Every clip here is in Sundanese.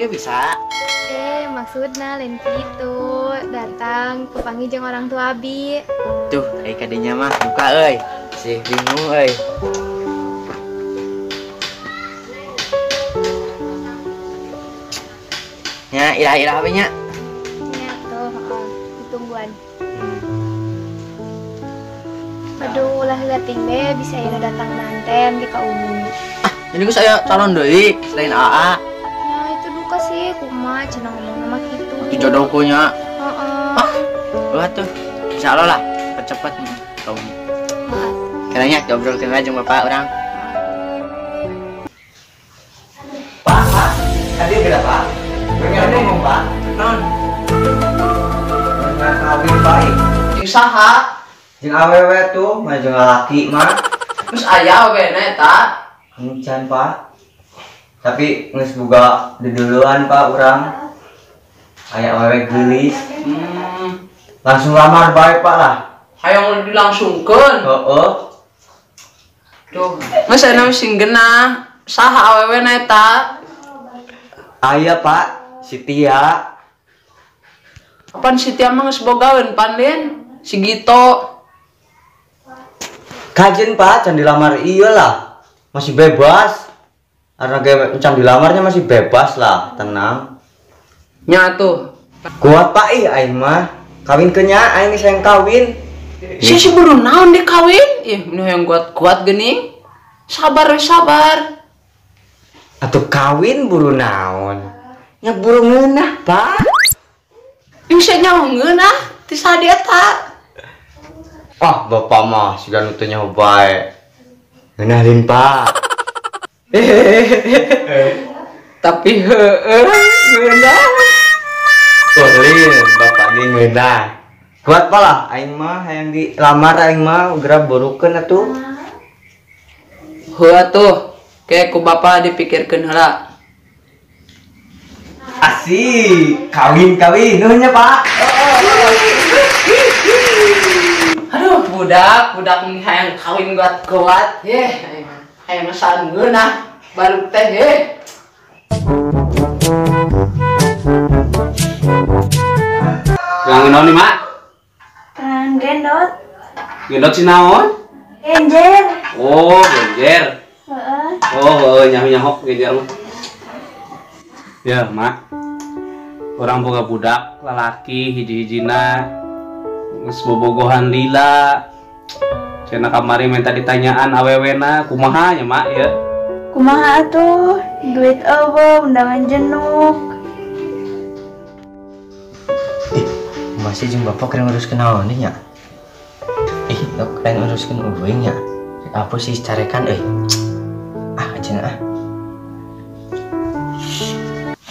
ge bisa. Maksudna lain kitu, datang kepanggih jeung orang tua abi. Tuh, ai kadinya mah duka euy. Sih bingung euy. Nya ilah-ilah we nya. Nya tuh, heeh, ditungguan. Aduh, ulah leuting be bisa aya datang manten di ka Umi. Ah, jadi geus aya calon deui selain AA. Ya itu duka sih, kumaha cenah ngomongna mah kitu. Itu jodohku nya. Heeh. Ah, ulah tuh. Insyaallah lah, cepet-cepet ka Umi. Heeh. Kiranya diobrolkeun aja jeung bapak urang. Pak, Pak, tadi beda Pak. Pengen ngomong Pak. Non. Pengen kawin baik. Jeung saha? Jeung awewe tuh, mah jeung lalaki mah. Geus aya awewena eta. Encan Pak. Tapi geus boga duduluan Pak urang. Aya awewe geulis. Langsung lamar bae Pak lah. Hayang dilangsungkeun. Heeh. Tuh, geus aya sing genah. Saha awewena eta? Aya Pak, si Tia. Pan si Tia mah geus bogaeun pan Lin? Si Gito. Kajen Pak, can dilamar iyalah. Masih bebas. Karena ge can dilamarnya masih bebas lah, tenang. Nya tuh. Kuat Pak ih aing mah. Kawin ke nya aing sayang kawin. Si si buru naon deh kawin? Ih, nu yang kuat-kuat geuning. Sabar we sabar. Atuh kawin buru naon? Nya buru ngeunah, Pak. Ih, sia nyaho ngeunah ti saha dia eta? Ah, bapak mah siga nu teu nyaho bae. Ngeunah lin, Pak. Tapi heueuh ngeunah. Tuh lin, bapak ge ngeunah. Kuat Pak lah, aing mah hayang dilamar aing mah geura burukeun atuh. Heuh atuh, ke ku bapak dipikirkeun heula. Asik, kawin-kawin nuhun nya, Pak. Aduh, budak nih hayang kawin kuat-kuat. Yeh, hayang ngesaan ngeunah baru teh yeh. Yang naon nih, Mak? Kan gendot. Gendot si naon? Genjer. Oh, genjer. Heeh. Oh, nyaho-nyaho genjer mah. Ya, Mak. Orang boga budak lalaki hiji-hijina geus bobogohan lila. Cenah kamari minta ditanyaan awewena kumaha nya, Mak ya? Kumaha atuh? Duit eueuh, undangan jenuk. Ih, masih jeung bapak keur nguruskeun naon nya? Ih, lain nguruskeun eueuh nya. Apa sih carekan euy? Ah, cenah ah.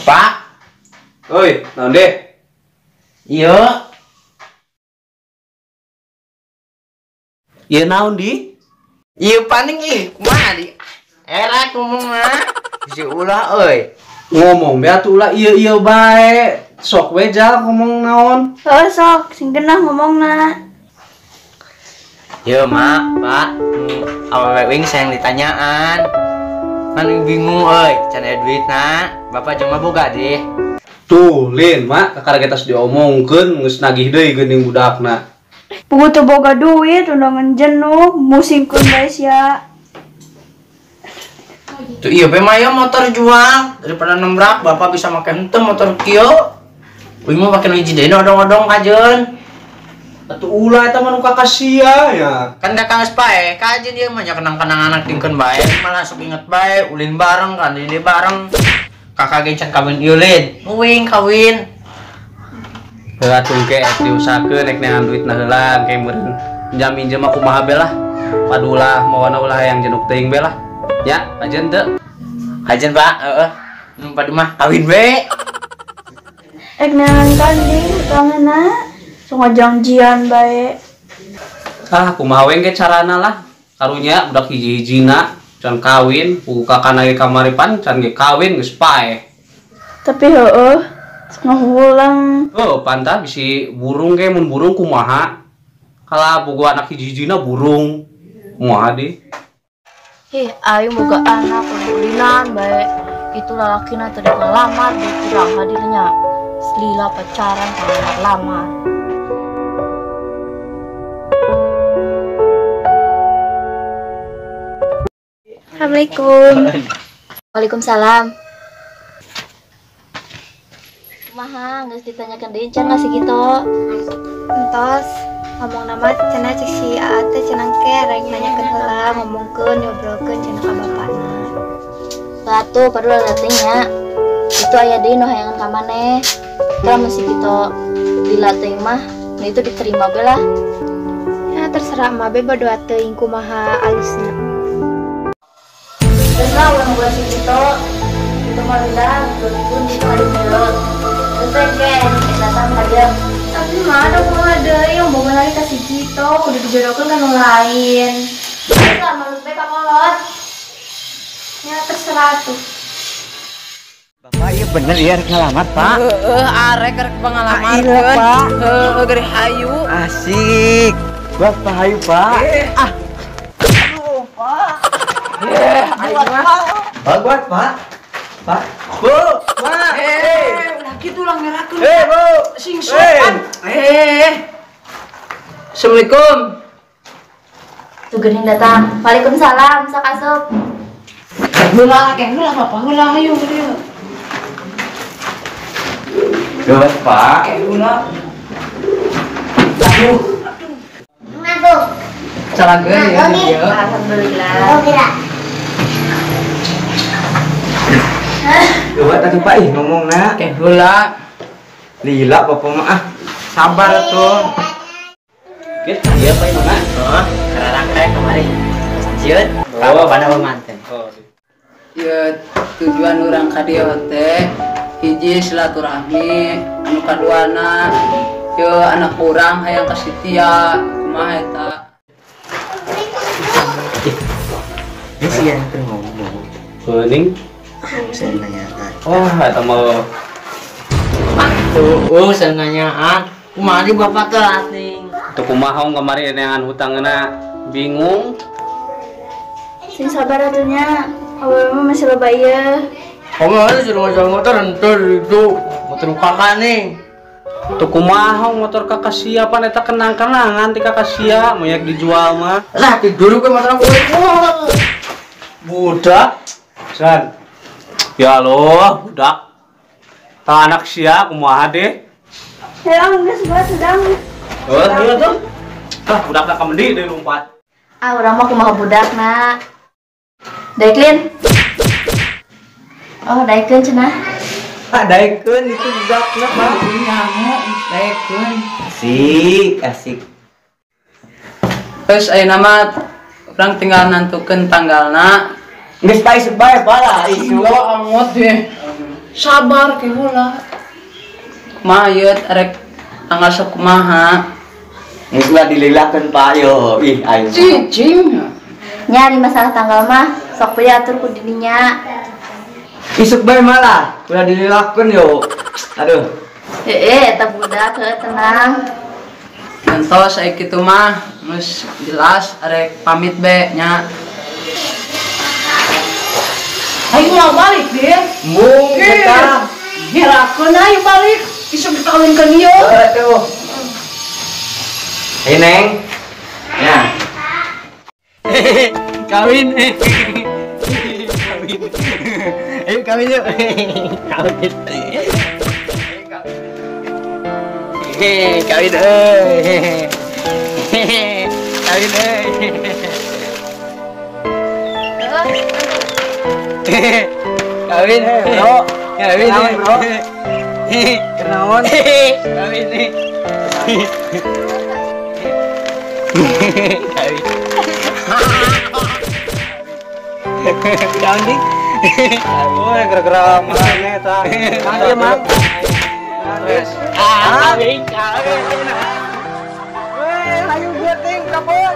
Pak. Oi, naon deh? Iya. Ieu naon di? Ieu paning ih, kumaha di? Era ngomong mah. Si ulah euy. Ngomong be atuh ulah ieu-ieu bae. Sok we jal ngomong naon? Heuh sok, sing genah ngomongna. Yo, Mak, Pak. Awewe wing sayang ditanyaan. Kan bingung euy, can aya duitna. Bapak jeung mah boga deh. Tuh, Lin, Mak, kakara ge tos diomongkeun geus nagih deui geuning budakna. Puguh teu boga duit, undangan jenuh, musingkeun bae sia. Tuh iya be mah ya motor jual daripada nembrak bapak bisa make henteu motor kieu. Uing mah make nu hiji deui odong-odong kajeun. Atuh ulah eta mah nu kakasia ya. Kan kakak geus pae, kajeun ieu mah nya kenang-kenang anak dingkeun bae, malah sok inget bae, ulin bareng kan di bareng. Kakak ge can kawin ieu lin. Uing kawin. Heula atuh engke diusahakeun rek neangan duitna heula engke meureun jam minjem mah kumaha be lah. Padulah mawana ulah hayang jenuk teuing be lah. Ya, kajeun teu? Kajeun, Pak, heeh. Nu padu mah kawin we. Rek neangan kanding utanganna. Sok ngajanjian bae. Ah, kumaha we engke carana lah. Karunya budak hiji-hijina can kawin, puguh kakana ge kamari pan can ge kawin geus paeh. Tapi heueuh, sok ngahulang. Oh, pantah bisi burung ge mun burung kumaha? Kalah puguh anak hiji-hijina burung. Kumaha di? Ih, aing boga anak ulinan bae. Itu lalakina teu ngalamar deui kurang hadirnya. Lila pacaran lamar-lamar. Assalamualaikum. Waalaikumsalam. Kumaha geus ditanyakeun deui can masih gitu. Entos ngomong nama cenah cek si Aa teh cenah ke rek nanyakeun heula ngomongkeun ngobrolkeun cenah ka bapana. Batu padahal latihnya. Itu aya deui nu hayangan ka maneh. Kalau masih gitu dilatih mah, nah itu diterima be lah. Ya terserah emak be bodo teuing kumaha alusna. Terus lah urang buat si gitu, itu mah lila, pun itu ada mulut. Terus teh ke datang aja. Tapi mah ada kumaha deui omongan lagi ka si Gito, kudu dijodohkeun ka nu lain. Terus lah manut be ka kolot. Ya terserah tuh. Bapak iya bener ya rek ngalamar Pak. Heeh, arek rek pangalamarkeun. Pak. Heeh, geuring hayu. Asik. Bapak hayu Pak. Ah. Aduh, Pak. Ayo mah. Bagus, Pak. Pak. Bu, Pak. Ulah kitu ulah ngerakeun. Bu. Sing sopan. Assalamualaikum. Tuh geuning datang. Waalaikumsalam, sok asup. Heula, ke heula Bapak heula hayu dieu. Geus, Pak. Ke heula. Aduh. Masuk. Calageun ya dieu. Alhamdulillah. Oke lah. Coba tadi Pak ih ngomongna. Ke heula. Lila Bapak mah ah. Sabar tuh. Gitu, iya Pak mana? Oh, kararangkai kemarin. Masjid, oh, pada manten. Oh. Ya tujuan urang ka dieu teh hiji silaturahmi, anu kaduana ye anak urang hayang ka Sitia, kumaha eta? Ini sih yang teu ngomong. Geuning. Saya nanyaan. Oh, eta mah. Tuh, saya nanyaan. Kumaha di bapak telat nih. Tuh kumaha kemarin neangan hutangna bingung. Sing sabar atunya. Awewe mah masih loba ieu. Kamu harus suruh ngajak motor entur itu motor kakak nih. Tuh kumaha motor kakak siapa eta kenang-kenangan ti kakak sia moyak dijual mah. Lah tidur gue motor aku. Budak. San. Ya Allah, budak. Ta anak sia kumaha deh. Ya geus buat sedang. Oh, iya tuh. Tah budak tak kemendi deui lompat. Ah, urang mah kumaha budakna. Daeklin. Oh, daekeun cenah. Ah, daekeun itu budakna, Pak. Nyaho, daekeun. Asik, asik. Terus ayeuna mah urang tinggal nantukeun tanggalna. Geus bae bae bala. Iya, angot deh. Sabar ke heula. Kumaha ieu rek tanggal sakumaha? Geus lah dililakeun Pak yo. Ih, aing. Cicing. Nyari masalah tanggal mah sok we atur ku dirinya. Isuk bae malah ulah dililakeun yo. Aduh. Heeh, eta budak heuh tenang. Entos aya kitu mah geus jelas arek pamit be nya. Ayo mau balik deh. Mung eta. Ngerakeun ayo balik. Isuk dikawinkeun ieu. Aduh. Ayo Neng. Ya. Kawin. Kawin. Ayo kawin yuk. Kawin. Kawin euy. Kawin euy. Kawin, bro. Kawin, bro. Kenaon? Kawin nih. Kawin. Jangan nih. Oh, gara-gara mana eta? Iya, Mang. Ah, kawin, kawin. Weh, ayo gua ting kabur.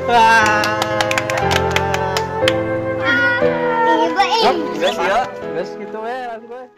Wah. Geus ya, geus gitu we langsung we.